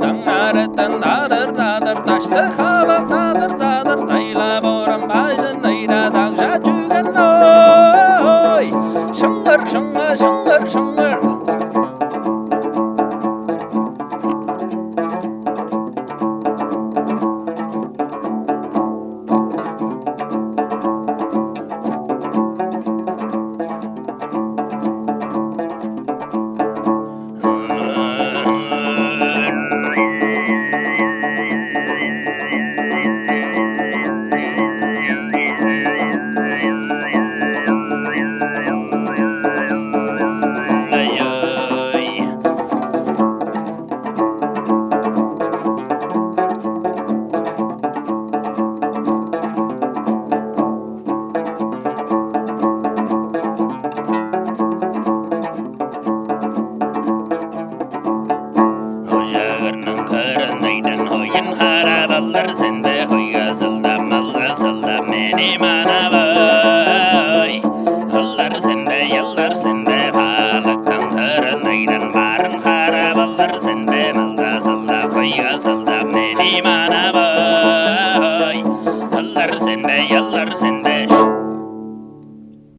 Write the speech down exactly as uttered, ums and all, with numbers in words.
Даңнарыттан дадыр-дадыр, дашты хавал дадыр-дадыр, тайла борам бажын ыйра дагжа чүген ой. Шыңгыр, шыңгыр, шыңгыр, шыңгыр. Ожагырның кырын ыйдан хойун харап алыр сен бе, хойга сылдап, малга сылдап, мени манавай. Алар сен бе, алар сен бе,